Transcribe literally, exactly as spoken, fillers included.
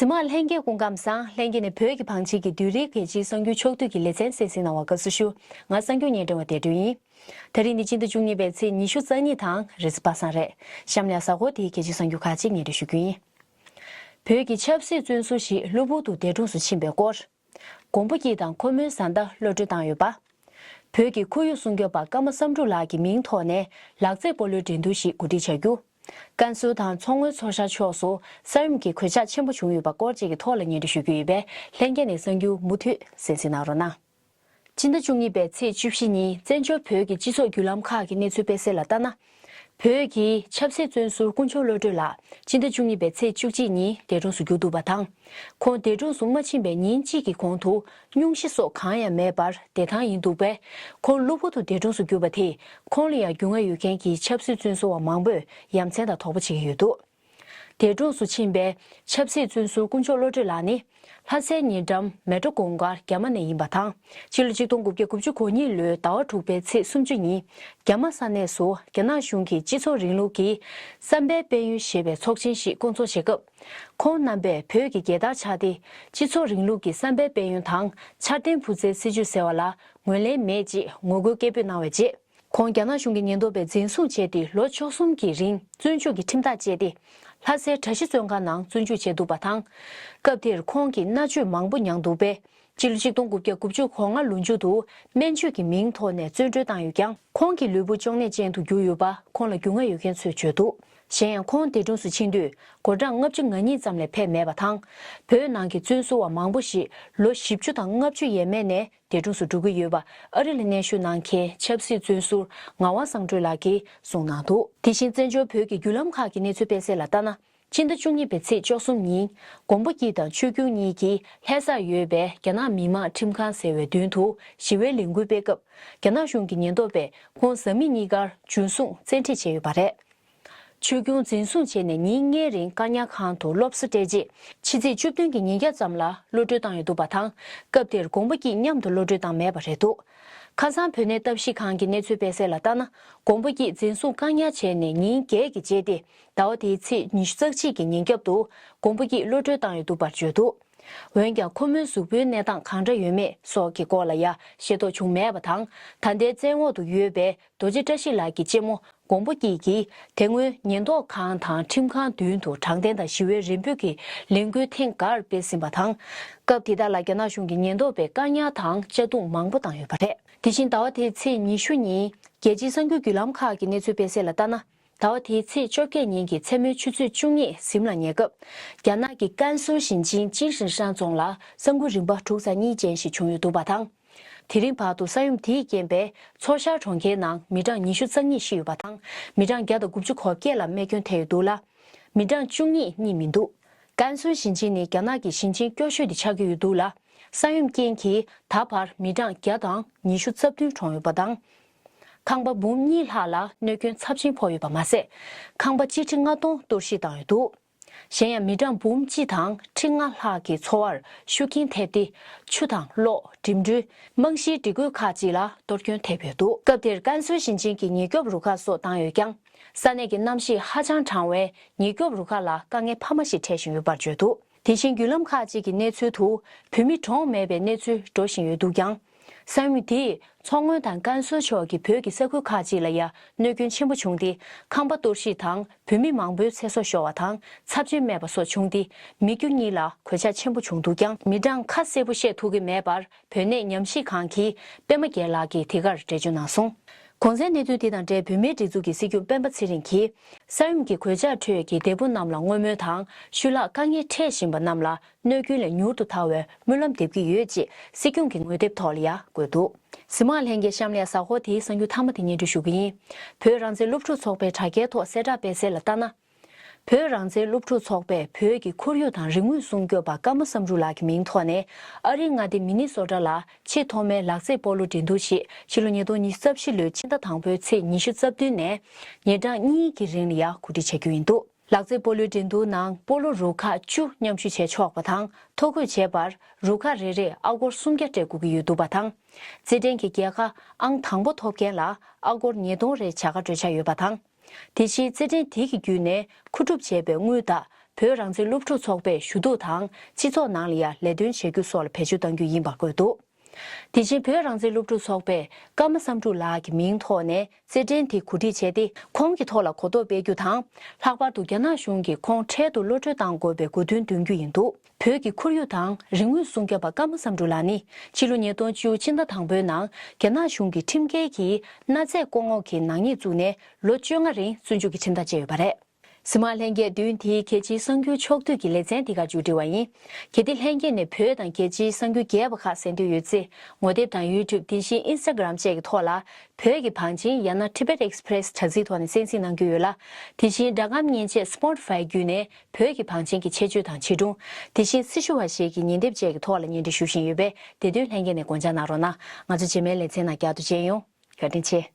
གཟིགས་མང་ལྷན་རྒྱས་སྐུ་ཁམས་བཟང་། ལྷན་རྒྱས་ནས་བོད་ཀྱི་བང་ཆེན་གྱི་བདུན་རེའི་རྒྱལ་སྤྱིའི་གསར་འགྱུར་ཕྱོགས་བསྡུས་ཀྱི་ལེ་ཚན་གསན་གཟིགས་གནང་བར་དགའ་བསུ་ཞུ། ང་གསར་འགྱུར་སྙན་སྒྲོན་པ་བདེ་སྒྲོན་ཡིན། ད་རིང་ནི་སྤྱི་ཟླ་བཅུ་གཉིས་པའི་ཚེས་ཉི་ཤུ་རྩ་གཉིས་དང་རེས་གཟའ་པ་སངས་རེད། གཤམ་ལ་གཟའ་འཁོར་དེའི་རྒྱལ་སྤྱིའི་གསར་འགྱུར་ཁག་ཅིག་སྙན་སྒྲོན་ཞུ་རྒྱུ་ཡིན། བོད་ཀྱི་ཆབ་སྲིད་བཙོན་ཟུར་ཞིག་གློ་བུར་དུ་འདས་གྲོངས་སུ་ཕྱིན་པའི་སྐོར། མགོན་པོ་སྐྱིད་དང་ཁོ་མོའི་བཟའ་ཟླ་གློད་གྲོལ་བཏང་ཡོད་པ། བོད་ཀྱི་ཁོར་ཡུག་སྲུང་སྐྱོབ་པ་ཀརྨ་བསམ་འགྲུབ་ལགས་ཀྱི་མིང་ཐོག་ནས་ལག་རྩེད་སྤོ་ལོའི་འགྲན་བསྡུར་ཞིག་གོ་སྒྲིག་བྱ་རྒྱུ། ཀན་སུའུ་དང་མཚོ་སྔོན་མཚོ་ཤར་ཕྱོགས་སུ་ས་ཡོམ་གྱི་གོད་ཆག་ཆེན་པོ་བྱུང་ཡོད་པ་སྐོར་བཅས་ཀྱི་ཐོག་ལ་སྙན་སྒྲོན་ཞུ་རྒྱུ་ཡོད་པས། ལྷན་རྒྱས་ནས་གསར་འགྱུར་མུ་མཐུད་གསན་གཟིགས་གནང་རོགས་གནང་། སྤྱི་ཟླ་བཅུ་གཉིས་པའི་ཚེས་བཅུ་བཞི་ཉིན་བཙན་བྱོལ་བོད་ཀྱི་སྤྱི་ཚོགས་བརྒྱུད་ལམ་ཁག་གི་གནས་ཚུལ་སྤེལ་གསལ་ལ་ལྟ་ན། བོད་ཀྱི་ཆབ་སྲིད་བཙོན་ཟུར་དཀོན་མཆོག་བློ་གྲོས་ལགས་སྤྱི་ཟླ་བཅུ་གཉིས་པའི་ཚེས་བཅུ་གཅིག་ཉིན་འདས་གྲོངས་སུ་གྱུར་འདུག་པ་དང་། ཁོང་འདས་གྲོངས་སུ་མ་ཕྱིན་པའི་ཉིན་གཅིག་གི་གོང་དུ་སྙུང་གཞི་སོགས་གང་ཡང་མེད་པར་བསྡད་ཐང་ཡིན་འདུག་པས། ཁོང་གློ་བུར་དུ་འདས་གྲོངས་སུ་གྱུར་པ་དེས་ཁོང་ལ་ཡང་རྒྱུས་མངའ་ཡོད་མཁན་གྱི་ཆབ་སྲིད་བཙོན་ཟུར་བ་མང་པོས་ཡ་མཚན་དང་དོགས་པ་བྱེད་ཀྱི་ཡོད་འདུག་འདས་གྲོངས་སུ་ཕྱིན་པའི་ཆབ་སྲིད་བཙོན་ཟུར་དཀོན་མཆོག་བློ་གྲོས་ལགས་ནི། ལྷ་སའི་ཉེ་འགྲམ་མེ་ཏྲོ་དགོན་སྒར་རྒྱ་མ་ནས་ཡིན་པ་དང་། ཕྱི་ལོ་ཆིག་སྟོང་དགུ་བརྒྱ་དགུ་བཅུ་གོ་གཉིས་ལོའི་ཟླ་བ་དྲུག་པའི་ཚེས་སུམ་ཅུ་ཉིན། རྒྱ་མ་ས་གནས་སུ་རྒྱ་ནག་གཞུང་གི་སྤྱི་ཚོགས་རིང་ལུགས་ཀྱི་བསམ་པའི་དཔལ་ཡོན་ཞེས་པའི་ཚོགས་ཆེན་ཞིག་བསྐོང་ཚོགས་བྱེད་སྐབས། ཁོང་རྣམ་པས་བོད་ཀྱི་རྒྱལ་དར་འཕྱར་ཏེ། སྤྱི་ཚོགས་རིང་ལུགས་ཀྱི་བསམ་པའི་དཔལ་ཡོན་དང་འཆར་ལྡན་བུ་བཙའི་སྲིད་བྱུས་ཟེར་བ་ལ་ངོས་ལེན་མེད་ཅེས་ངོ་རྒོལ་སྐད་འབོད་གནང་བའི་རྗེས། ཁོང་རྒྱ་ནག་གཞུང་གི་ཉེན་རྟོག་པས་འཛིན་བཟུང་བྱས་ཏེ་ལོ་བཅུ་གསུམ་གྱི་རིང་བཙོན་འཇུག་གི་ཁྲིམས་ཐག་བཅད་དེ། ལྷ་སའི་གྲྭ་བཞི་བཙོན་ཁང་ནང་བཙོན་འཇུག་བྱས་འདུག་པ་དང་། སྐབས་དེར་ཁོང་གིས་མནར་གཅོད་མང་པོ་མྱངས་འདུག་པས། སྤྱི་ལོ་ཆིག་སྟོང་དགུ་བརྒྱ་དགུ་བཅུ་གོ་ལྔ་ལོ་མཇུག་ཏུ་སྨན་བཅོས་ཀྱི་མིང་ཐོག་ནས་བཙོན་གྲོལ་བཏང་ཡོད་ཀྱང་། ཁོང་གི་ལུས་པོ་གཅོང་ནད་ཅན་དུ་གྱུར་ཡོད་པ་ཁོང་ལ་རྒྱུས་མངའ་ཡོད་མཁན་ཚོས་བརྗོད་འདུག་གཞན་ཡང་ཁོང་འདས་གྲོངས་སུ་ཕྱིན་དུས་སྒོ་གྲངས་ལྔ་བཅུ་ང་གཉིས་ཙམ་ལས་ཕེབས་མེད་པ་དང་། བོད་ནང་གི་བཙོན་ཟུར་བ་མང་པོ་ཞིག་ལོ་བཞི་བཅུ་དང་ལྔ་བཅུ་ཡས་མས་ནས་འདས་གྲོངས་སུ་འགྲོ་གི་ཡོད་པ་ཨ་རི་ལ་གནས་བཞུགས་གནང་མཁན་ཆབ་སྲིད་བཙོན་ཟུར་ངག་དབང་བསམ་གྲུབ་ལགས་ཀྱིས་གསུངས་གནང་འདུག་དེ་བཞིན་བཙན་བྱོལ་བོད་ཀྱི་བརྒྱུད་ལམ་ཁག་གི་གནས་ཚུལ་སྤེལ་གསལ་ལ་ལྟ་ན། ཕྱི་ཟླ་བཅུ་གཉིས་པའི་ཚེས་བཅུ་གསུམ་ཉིན། མགོན་པོ་སྐྱིད་དང་ཆོས་སྐྱོང་གཉིས་ཀྱིས་ལྷ་སར་ཡོད་པའི་རྒྱ་ནག་མི་དམངས་ཁྲིམས་ཁང་ཟེར་བའི་མདུན་དུ་ཞི་བའི་ལས་འགུལ་སྤེལ་སྐབས། རྒྱ་ནག་གཞུང་གི་ཉེན་རྟོག་པས་ཁོང་བཟའ་མི་གཉིས་ཀར་འཇུ་བཟུང་བཙན་ཁྲིད་བྱས་ཡོད་པ་རེད། ཆོས་སྐྱོང་འཛིན་བཟུང་བྱས་ནས་ཉིན་ལྔའི་རིང་བཀག་ཉར་ཁང་དུ་སློབ་གསོ་སྤྲད་རྗེས། ཕྱི་ཚེས་བཅུ་བདུན་གྱི་ཉིན་རྒྱབ་ཙམ་ལ་གློད་གྲོལ་བཏང་ཡོད་འདུག་པ་དང་། སྐབས་དེར་མགོན་པོ་སྐྱིད་མཉམ་དུ་གློད་གྲོལ་བཏང་མེད་པ་རེད་འདུག་ཁ་སང་བོད་གནས་ལྟ་བཤལ་ཁང་གི་གནས་ཚུལ་སྤེལ་གསལ་ལ་ལྟ་ན། མགོན་པོ་སྐྱིད་འཛིན་བཟུང་བཀག་ཉར་བྱས་ནས་ཉིན་བརྒྱད་ཀྱི་རྗེས་ཏེ། ཟླ་བ་དེའི་ཚེས་ཉི་ཤུ་རྩ་གཅིག་གི་ཉིན་རྒྱབ་ཏུ་མགོན་པོ་སྐྱིད་གློད་གྲོལ་བཏང་ཡོད་འདུག་པར་བརྗོད་འདུག་འོན་ཀྱང་ཁོ་མོའི་གཟུགས་པོའི་གནས་སྟངས་གང་འདྲ་ཡོད་མེད་སོགས་ཀྱི་སྐོར་ལ་ཡང་ཤེས་རྟོགས་བྱུང་མེད་པ་དང་། ད་ལྟའི་བཙན་འོག་ཏུ་ཡོད་པའི་རྡོ་རྗེ་བཀྲ་ཤིས་ལགས་ཀྱི་གཅེན་མོ་མགོན་པོ་སྐྱིད་ཀྱིས་དེ་སྔོན་ཉེན་རྟོག་ཁང་དང་ཁྲིམས་ཁང་མདུན་དུ་དྲང་བདེན་དང་ཞི་བའི་རེ་འབོད་ཀྱི་ལས་འགུལ་ཐེངས་འགར་སྤེལ་ཟིན་པ་དང་། སྐབས་དེ་དག་ལ་རྒྱ་ནག་གཞུང་གི་ཉེན་རྟོག་པས་བཀག་ཉར་དང་གཅར་རྡུང་མང་པོ་བཏང་ཡོད་པ་རེད། དེ་བཞིན་ཟླ་བ་དེའི་ཚེས་ཉི་ཤུ་ཉིན་རྒྱལ་སྤྱིའི་གསར་འགྱུར་བརྒྱུད་ལམ་ཁག་གི་གནས་ཚུལ་སྤེལ་གསལ་ལ་ལྟ་ན། ཟླ་བ་དེའི་ཚེས་བཅོ་བརྒྱད་ཉིན་གྱི་མཚན་མོའི་ཆུ་ཚོད་བཅུ་གཉིས་ཟིན་ལ་ཉེ་སྐབས། རྒྱ་ནག་གི་ཀན་སུའུ་ཞིང་ཆེན་ཅིན་ཧྲིན་ཧྲན་རྫོང་ལ་ས་འགུལ་རིམ་པ་དྲུག་ཙམ་གཉིས་ཅན་ཞིག་བྱུང་ཡོད་འདུག་པ་དང་། དེ་རིང་བར་དུ་ས་ཡོམ་དེས་རྐྱེན་པས་མཚོ་ཤར་གྲོང་ཁྱེར་ནང་མི་གྲངས་ཉི་ཤུ་རྩ་གཉིས་ཤི་ཡོད་པ་དང་། མི་གྲངས་བརྒྱ་དང་དགུ་བཅུ་གོ་བརྒྱད་ལ་རྨས་སྐྱོན་ཐེབས་ཡོད་འདུག་ལ། མི་གྲངས་བཅུ་གཉིས་རྙེད་མི་འདུག་ཀན་སུའུ་ཞིང་ཆེན་ནི་རྒྱ་ནག་གི་ཞིང་ཆེན་སྐྱོ་ཤོས་དེ་ཆགས་ཀྱི་ཡོད་འདུག་ལ། ས་ཡོམ་རྐྱེན་གྱིས་ད་བར་མི་གྲངས་བརྒྱ་དང་ཉི་ཤུ་རྩ་བདུན་གྲོངས་ཡོད་པ་དང་། ཁང་པ་འབུམ་གཉིས་ལྷག་ལ་གནོད་སྐྱོན་ཚབས་ཆེན་ཕོག་ཡོད་པ་མ་ཟད། ཁང་པ་སྤྱི་ཁྲི་ལྔ་སྟོང་གཏོར་བཤིག་བཏང་ཡོད་འདུག་གཞན་ཡང་མི་གྲངས་འབུམ་གཅིག་དང་ཁྲི་ལྔ་ལྷག་གི་འཚོ་བར་ཤུགས་རྐྱེན་ཐེབས་ཏེ། ཆུ་དང་གློག་འགྲིམ་འགྲུལ། རྨང་གཞིའི་སྒྲིག་བཀོད་ཁག་ཅིག་ལ་གཏོར་སྐྱོན་ཐེབས་ཡོད་འདུག་སྐབས་དེར་ཀན་སུའུ་ཞིང་ཆེན་གྱི་ཉེན་སྐྱོབ་རུ་ཁག་སོགས་བཏང་ཡོད་ཀྱང་། ས་གནས་ཀྱི་གནམ་གཤིས་ཧ་ཅང་གྲང་བས་ཉེན་སྐྱོབ་རུ་ཁག་ལ་དཀའ་ངལ་འཕར་མ་ཞིག་འཕྲད་བཞིན་ཡོད་པར་བརྗོད་འདུག་དེ་བཞིན་བརྒྱུད་ལམ་ཁག་ཅིག་གི་གནས་ཚུལ་དུ་བོད་མི་གྲོངས་མེད་པའི་གནས་ཚུལ་འགྲོ་བཞིན་ཡོད་འདུག་ཀྱང་། ས་ཡོམ་དེས་མཚོ་སྔོན་དང་ཀན་སུའུ་ཕྱོགས་ཀྱི་བོད་ཀྱི་ས་ཁུལ་ཁག་ཅིག་ལ་ཡང་གནོད་སྐྱོན་ཆེན་པོ་བྱུང་སྟེ། ཁང་པ་གཏོར་བཤིག་དང་བོད་མི་མང་པོའི་ཚེ་སྲོག་ཤོར་བ་དང་ཚབས་ཆེན་རྨས་པ་སོགས་བྱུང་སྟེ། མི་རྒྱུ་གཉིས་ལ་གོད་ཆག་ཆེན་པོ་བྱུང་འདུག་ཀྱང་། མི་གྲངས་ཁ་གསལ་པོ་བཤད་ཐུབ་ཀྱི་མེད་པར། བོད་གནས་ཉམས་ཞིབ་ཁང་གི་པད་མ་རྒྱལ་ལགས་ཀྱིས་དེ་གར་འགྲེལ་བརྗོད་གནང་སོང་། གོང་གསལ་གནད་དོན་དེ་དང་འབྲེལ་བོད་མིའི་སྒྲིག་འཛུགས་ཀྱི་སྲིད་སྐྱོང་སྤེན་པ་ཚེ་རིང་གིས། ས་ཡོམ་གྱི་གོད་ཆག་ཁྲོད་ཀྱི་འདས་པོ་རྣམས་ལ་བསྔོ་སྨོན་དང་། ཤུལ་ལྷག་དཀའ་ངལ་འཕྲད་བཞིན་པ་རྣམས་ལ་གནོད་སྐྱོན་ལས་མྱུར་དུ་ཐར་བའི་སྨོན་ལམ་འདེབས་ཀྱི་ཡོད་ཅེས་སྲིད་སྐྱོང་གི་ངོ་དེབ་ཐོག་ལ་ཡང་བཀོད་འདུག་གཟིགས་མང་ལྷན་རྒྱས་གཤམ་ལ་ཡང་གཟའ་འཁོར་དེའི་གསར་འགྱུར་མཐའ་མ་དེ་སྙན་སྒྲོན་ཞུ་གི་ཡིན། བོད་རང་བཙན་སློབ་ཕྲུག་ཚོགས་པའི་དྲ་རྒྱའི་ཐོག་གསལ་བསྒྲགས་སྤེལ་གསལ་ལ་ལྟ་ན། བོད་རང་བཙན་སློབ་ཕྲུག་ཚོགས་པས་བོད་ཀྱི་ཁོར་ཡུག་དང་རིག་དངོས་སྲུང་སྐྱོབ་པ་ཀརྨ་བསམ་འགྲུབ་ལགས་ཀྱི་མིང་ཐོག་ནས་ཨ་རིའི་མངའ་སྡེ་མི་ནི་སོ་ཊ་ལ་ཆེས་ཐོག་མའི་ལག་རྩེད་སྤོ་ལོ་འགྲན་བསྡུར་ཞིག་ཕྱི་ལོ་ཉིས་སྟོང་ཉི་ཤུ་རྩ་བཞི་ལོའི་ཕྱི་ཟླ་དང་པོའི་ཚེས་ཉི་ཤུ་རྩ་བདུན་ནས་ཉིན་གྲངས་གཉིས་ཀྱི་རིང་ལ་ཡང་གོ་སྒྲིག་བྱ་རྒྱུ་ཡིན་འདུག་ལག་རྩེད་སྤོ་ལོའི་འགྲན་བསྡུར་ནང་སྤོ་ལོ་རུ་ཁག་བཅུ་མཉམ་ཞུགས་བྱས་ཆོག་པ་དང་། ཐོ་འགོད་བྱས་པར་རུ་ཁག་རེ་རེས་ཨ་སྒོར་སུམ་བརྒྱ་སྤྲད་དགོས་ཀྱི་ཡོད་འདུག་པ་དང་། རྩེད་འགྲན་གྱི་རྒྱལ་ཁ་ཨང་དང་པོ་ཐོབ་མཁན་ལ་ཨ་སྒོར་ཉིས་སྟོང་རེ་བྱ་དགའ་སྤྲོད་འཆར་ཡོད་པ་དང་། དེ་བཞིན་རྩེད་འགྲན་དེ་གི་བརྒྱུད་ནས་མཁོ་སྒྲུབ་བྱས་པའི་དངུལ་དང་ བོད་རང་བཙན་སློབ་ཕྲུག་ཚོགས་པས་ཞུ་གཏུག་དང་སྤྱི་ཚོགས་ནང་ལ་ཡང་ལས་དོན་བྱེད་རྒྱུ་སོགས་ལ་བེད་སྤྱོད་གཏང་རྒྱུ་ཡིན་པར་བཀོད་འདུག་དེ་བཞིན་བོད་རང་བཙན་སློབ་ཕྲུག་ཚོགས་པས་ཀརྨ་བསམ་འགྲུབ་ལགས་ཀྱི་མིང་ཐོག་ནས་རྩེད་འགྲན་དེ་གོ་སྒྲིག་བྱས་ཏེ། ཁོང་གི་ཐོག་ལ་གོ་རྟོགས་སྤེལ་རྒྱུ་དང་། ལྷག་པར་དུ་རྒྱ་ནག་གཞུང་གིས་ཁོང་འཕྲལ་དུ་གློད་གྲོལ་གཏང་དགོས་པའི་དགོས་འདུན་འདོན་རྒྱུ་ཡིན་འདུག་བོད་ཀྱི་ཁོར་ཡུག་དང་རིག་དངོས་སྲུང་སྐྱོབ་པ་ཀརྨ་བསམ་འགྲུབ་ལགས་ནི་ཕྱི་ལོ་ཉིས་སྟོང་བཅུ་ཕྱི་ཟླ་དང་པོའི་ནང་རྒྱ་ནག་གཞུང་གི་ཁྲིམས་འགལ་གྱིས་གནའ་རྫས་བཀོག་འོག་གི་ནག་ཉེས་བཙུགས་ནས་ལོ་བཅོ་ལྔ་རིང་བཙོན་འཇུག་གི་ཁྲིམས་ཐག་བཅད་ཡོད་པ་རེད། གཟིགས་མོ་བ་ལྷན་རྒྱས། བདུན་དེའི་རྒྱལ་སྤྱིའི་གསར་འགྱུར་ཕྱོགས་བསྡུས་ཀྱི་ལེ་ཚན་འདི་ག་མཇུག་སྒྲིལ་བ་ཡིན། གལ་ཏེ་ལྷན་རྒྱས་ནས་བོད་དང་རྒྱལ་སྤྱིའི་གསར་འགྱུར་རྒྱས་པ་ཁག་གསན་འདོད་ཡོད་ཚེ། ངོ་དེབ་དང་ཡུ་ཊུབ། དེ་བཞིན་ཨིན་སི་ཊ་གྷི་རམ་བཅས་ཀྱི་ཐོག་ལ། བོད་ཀྱི་བང་ཆེན་ཡང་ན་Tibet Express དྲ་ཚིགས་ཐོག་ནས་གསན་གཟིགས་གནང་རྒྱུ་ཡོད་ལ། དེ་བཞིན་སྒྲ་སྒམ་མཉེན་ཆས་Spotify བརྒྱུད་ནས་བོད་ཀྱི་བང་ཆེན་གྱི་ཆེད་བརྗོད་དང་བྱིས་སྒྲུང་། དེ་བཞིན་སྲི་ཞུ་བ་ཞིག་གི་ཉིན་དེབ་བཅས་ཀྱི་ཐོག་ལ་སྙན་སྒྲོན་ཞུ་བཞིན་ཡོད་པས། དེ་དོན་ལྷན་རྒྱས་ནས་དགོངས་འཇགས་གནང་རོགས་གནང་། ང་ཚོ་རྗེས་མའི་ལེ་ཚན་ནང་བསྐྱར་དུ་མཇལ་ཡོང་། བཀའ་དྲིན་ཆེ།